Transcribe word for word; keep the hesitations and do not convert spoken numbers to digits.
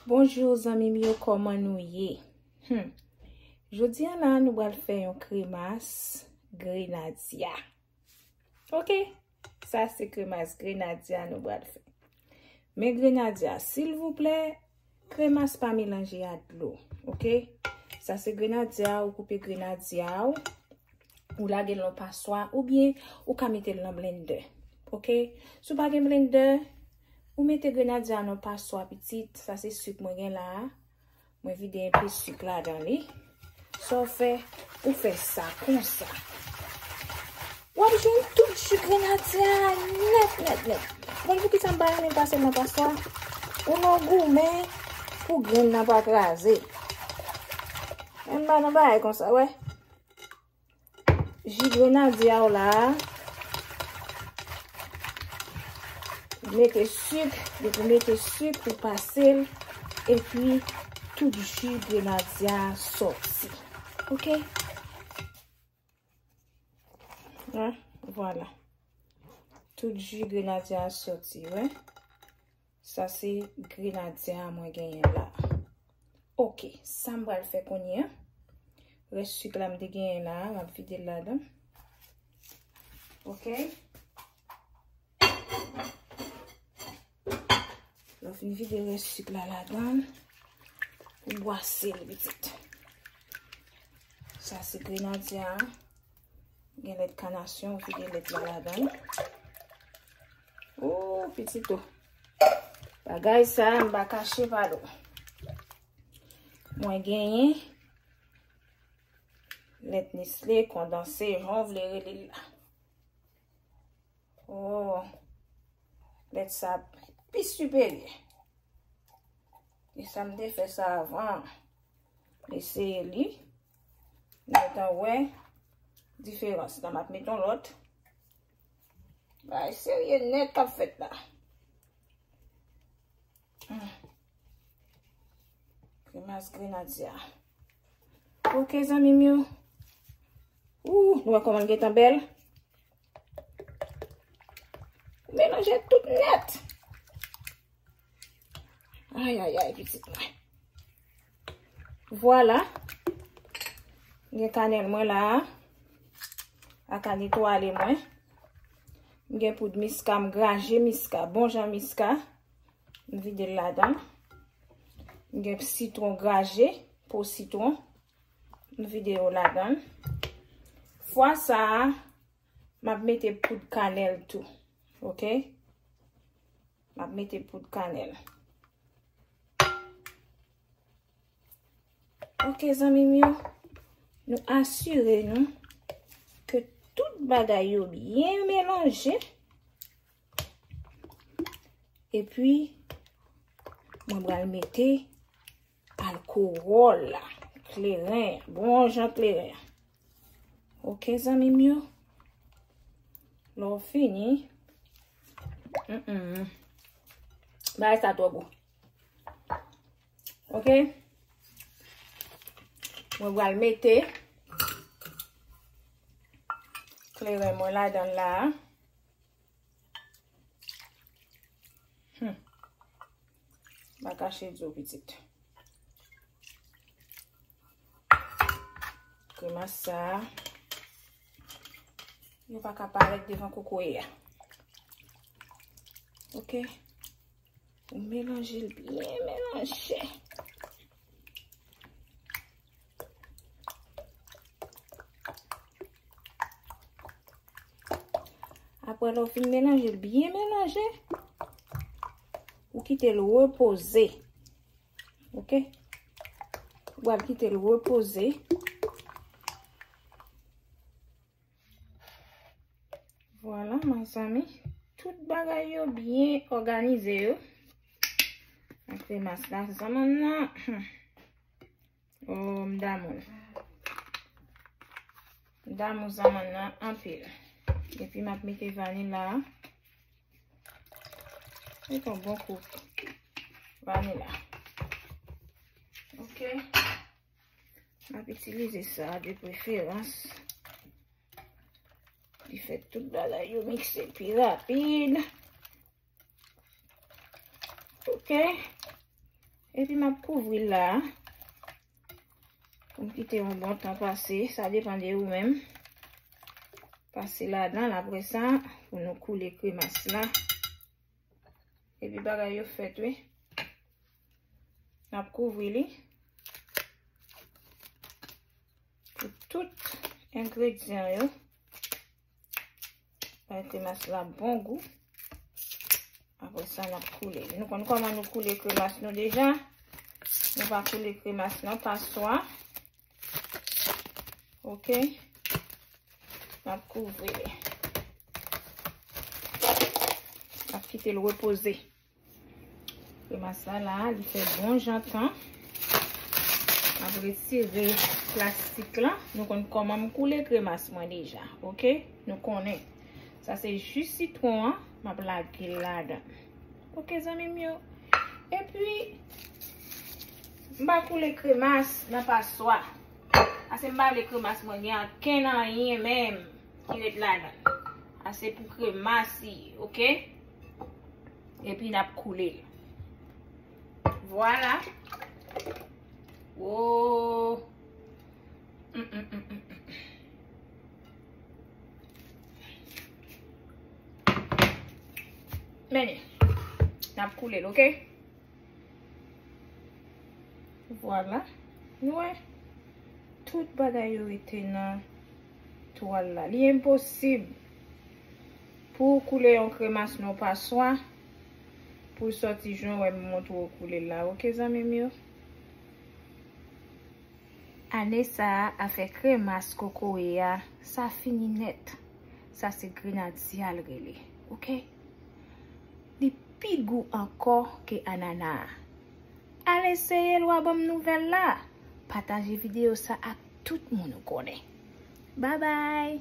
Bonjou zanmi m yo, kòman nou ye? Hmm. Jodi a la, nou pral fè yon kremas grenadya. Ok? Sa se kremas grenadya nou pral fè. Men grenadya, silvouplè, kremas pa melanje a dlo. Ok? Sa se grenadya, ou koupe grenadya ou, ou lage l nan paswa, oubyen ou ka mete l nan blendè. Ok? Si w pa gen blendè, ou mete grenadya nan paswa pitit, sa se sik mwen gen la a. Mwen vide enpe sik ladan li. Sa w fè, ou fè sa konsa. W ap jwenn tout ji grenadya a nèt, nèt, nèt. Bon, poukisa m pa renmen pase l nan paswa? Ou nan goumen pou grenn nan pa kraze. Men m pa nan bagay konsa, wè. Ji grenadya w la a, mete sik, depi w mete sik, ou pase l, epi tout ji grenadya a sòti. Ok? Hein? Vwala. Tout ji grenadya a sòti, wè. Sa se grenadya a mwen genyen la. Ok, sa m pral fè kounye a. Rès sik la m te genyen la, m ap vide l ladan. Ok. Lè w fin vide rès sik la ladan, ou bwase l pitit. Sa se grenadya a. Gen lèt kanasyon, ou vide lèt la ladan. Oh, pitit o. Bagay sa, m pa kache pa nou. Mwen genyen lèt Nestlé kondanse, jan w vle rele l la. Oh, lèt sa pi siperyè. E sa m te fè sa avan. Eseye li. Nou gentan wè diferans la. M ap met yon lòt. Bagay serye nèt k ap fèt la. Hmm. Kremas grenadya. Ok, zanmi m yo. Ou, nou wè kòman l gentan bèl? Melanje tout nèt. Ay, ay, ay, pitit mwen. Vwala. Gen kanèl mwen la a. Ak kanèl etwale mwen. M gen poud miska, m graje miska, bon jan miska. M vide l ladan. M gen sitwon graje, po sitwon. M vide yo ladan. Fwa sa a, m ap mete poud kanèl tou. Ok? M ap mete poud kanèl. Ok, zanmi m yo, nou asire nou ke tout bagay yo byen melanje. Epi, mwen pral mete alkowòl la, kleren, bon jan kleren. Ok, zanmi m yo. Lè w fini, mm, mm, bagay sa twò gou. Ok? Mwen pral mete kleren mwen ladan la. Hmm. M pa kache di w, pitit. Kremas sa a, yo pa ka parèt devan kokoye a. Ok? Ou melanje l byen melanje. Apre lè w fin melanje l byen melanje, ou kite l repoze. Ok? Ou pral kite l repoze. Vwala, mezanmi. Tout bagay yo byen òganize yo. Ak kremas la, zanmann nan. Hmm. Oh, m damou l. M damou zanmann nan anpil. Epi m ap mete vanila. Mete yon bon kou vanila. Ok. M ap itilize sa de preferans. Li fè tout bagay yo mikse pi rapid. Ok. E Epi m ap kouvri l la. Pou m kite yon bon tan pase. Sa depann de ou menm. Pase ladan l, apre sa, pou nou koule kremas la. Epi bagay yo fèt, wi. N ap kouvri li. Pou tout engredyan yo. Bay kremas la bon gou. Apre sa, n ap koule li. Nou konn kòman nou koule kremas nou deja. Nou pa koule kremas nan paswa. Ok. N ap kouvri li. N ap kite l repoze. Kremas la la, li fè bon jan tan. M ap retire plastik la. Nou konn kòman m koule kremas mwen deja, ok? Nou konnen. Sa se ji sitwon an, m ap lage l ladan. Ok, zanmi m yo. Epi, m pa koule kremas nan paswa. Ase m pa vle kremas mwen gen ankenn anyen menm ki ret ladan. Ase pou kremas li, ok? Epi n ap koule l. Vwala. Wo. Mm, mm, mm, mm, mm. Men, n ap koule l, ok? Vwala. Nou wè, tout bagay yo rete nan twal la. Li enposib pou w koule yon kremas nan paswa pou l sòti jan w wè m montre w koule l la. Ok, zanmi m yo? Ane sa a, afè kremas kokoye a, sa fini nèt. Sa se grenadya l rele. Ok? Li pi gou ankò ke anana a. Al eseye l, w a ban m nouvèl la. Pataje videyo sa ak tout moun ou konnen. Babay!